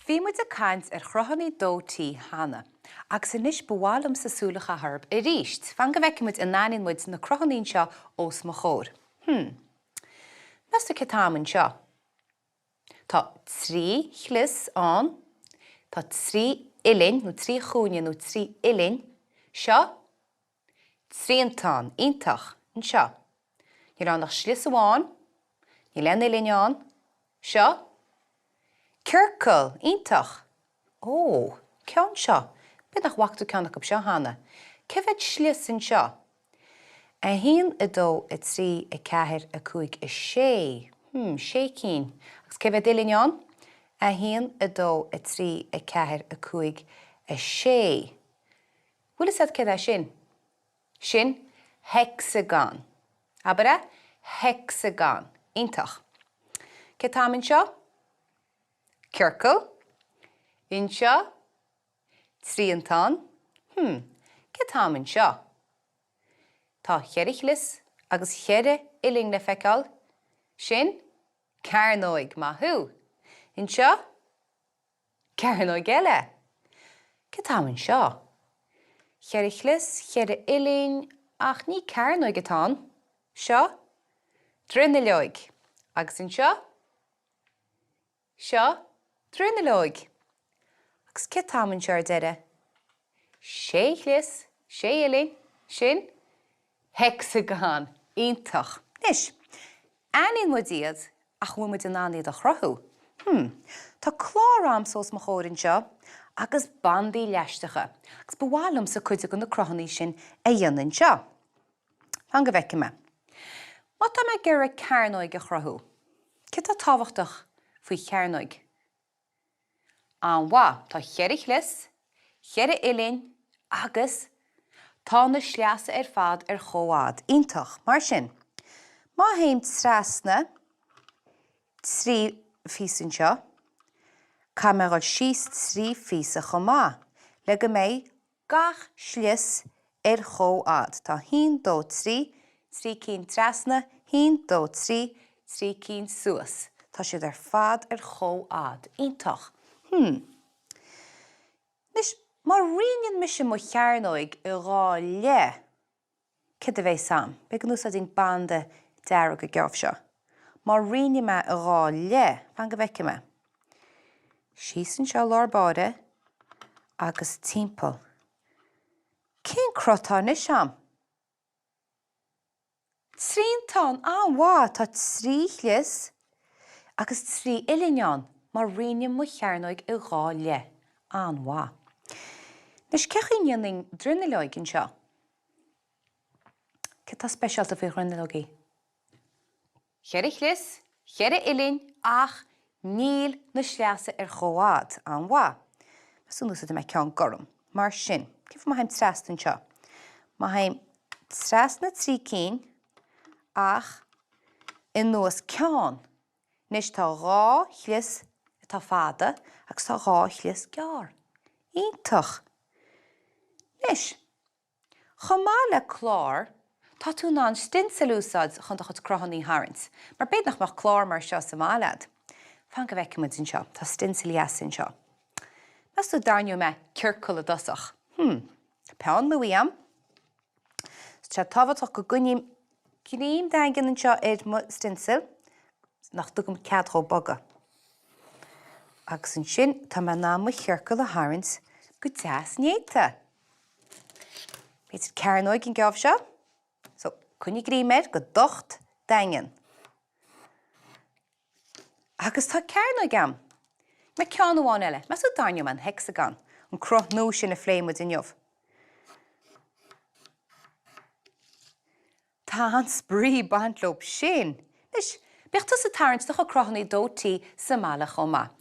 Bhí muid ag caint ar chruthanna dó-T cheana, agus anois ba mhaith liomsa súil a chaitheamh orthu arís. Fan go bhfeicfidh muid an n-aithníonn muid na cruthanna anseo os mo chomhair. Hmm. Meas tú cé atá a'm anseo? Tá 3 shlios ann. Tá 3 uillinn, nó 3 chúinne, nó 3 uillinn. Seo triantán. Iontach. Anseo. Níl ann ach slios amháin. Níl aon uillinn ann. Seo ciorcal. Iontach. Ó, ceann seo. B'fhéidir nach bhfaca tú ceann acu seo cheana. Cé mhéad slios anseo? 1, 2, 3, 4, 5, 6. Hmm, sé cinn. Agus cé mhéad uillinn ann? 1, 2, 3, 4, 5, 6. Bhfuil fhios agat céard é sin? Sin hexagon. Abair é, hexagon. Iontach. Cé atá a'm anseo? Ciorcal. Anseo? Triantán. Hmm, cé atá a'm anseo? Tá cheithre shlios agus cheithre uillinn le feiceáil. Sin cearnóig. Maith thú. Anseo? Cearnóig eile! Cé atá a'm anseo? Cheithre shlios, cheithre uillinn, ach ní cearnóig atá ann. Seo dronuilleog. Agus anseo? Seo dronuilleog. Agus cé atá a'm anseo ar deireadh? Sé shlios, sé uillinn, sin hexagon. Iontach. Anois, aithníonn muid iad ach an bhfuil muid in ann iad a chruthú? Hmm. Tá clár a'msa os mo chomhair anseo agus bandaí leaisteacha agus ba mhaith liomsa cuid de na cruthanna sin a dhéanamh anseo. Fan go bhfeicfidh mé. Má tá mé ag iarraidh cearnóig a chruthú, céard atá tábhachtach faoi chearnóig? An-mhaith. Tá cheithre shlios, cheithre uillinn agus tá na sleasa ar fad ar chomhfhad. Iontach. Mar sin, má théim trasna 3 phíosa anseo, caithfidh mé a dhul síos 3 phíosa chomh maith le go mbeidh gach slios ar chomhfhad. Tá haon, dó, trí, trí cinn trasna, haon, dó, trí, trí cinn suas. Tá siad ar fad ar chomhfhad. Iontach. Hmm. Anois, má roinneann mise mo chearnóig i dhá leith, céard a bheas a'm? B'fhéidir go n-úsáidfinn banda dearg an geábh seo. Má roinnim é i dhá leith, fan go bhfeicfidh mé. Síos anseo i lár báire agus timpeall. Cén cruth atá anois a'm? Triantán! An-mhaith! Tá 3 shlios agus 3 uillinn ann má roinnim mo chearnóig i dhá leith. An-mhaith. Anois, cé chaoi a ndéanfainn dronuilleoig anseo? Céard atá speisialta faoi dhronuilleogaí? Cheithre shlios, cheithre uillinn ach níl na sleasa ar chomhfhad. An-mhaith. Meas tú an úsáidfidh mé ceann gorm? Mar sin, cé fá má théim trasna anseo? Má théim trasna 3 cinn ach anuas ceann. Anois tá dhá shlios atá fada agus tá dhá shlios gearr. Iontach! Anois, Chomh maith le clár, tá tú in ann stionsail a úsáid chun do chuid cruthanna a tharraingt, mar b'fhéidir nach mbeadh clár mar seo sa mbaile agat. Fan go bhfeicfidh muid anseo, tá stionsail dheasa anseo. Meas tú an dtarraingeoidh mé ciorcal i dtosach? Hmm, tá peann luaidhe a'm. Tá sé tábhachtach go gcoinním greim daingean anseo ar mo stionsail, nach dtugaim cead dhó bogadh. Agus ansin tá mé in ann mo chiorcal a tharraingt go deas néata. B'fhéidir cearnóig an geábh seo. So, coinnigh greim air go docht daingean. Agus tá cearnóig a'm. Mé ceann amháin eile. Meas tú an dtarraingeoidh mé an hexagon, an cruth nua sin a phléigh muid inniu. Tá an-spraoi ag baint leo sin! Anois, bíodh tusa ag tarraingt do chuid cruthanna dó-T sa mbaile chomh maith.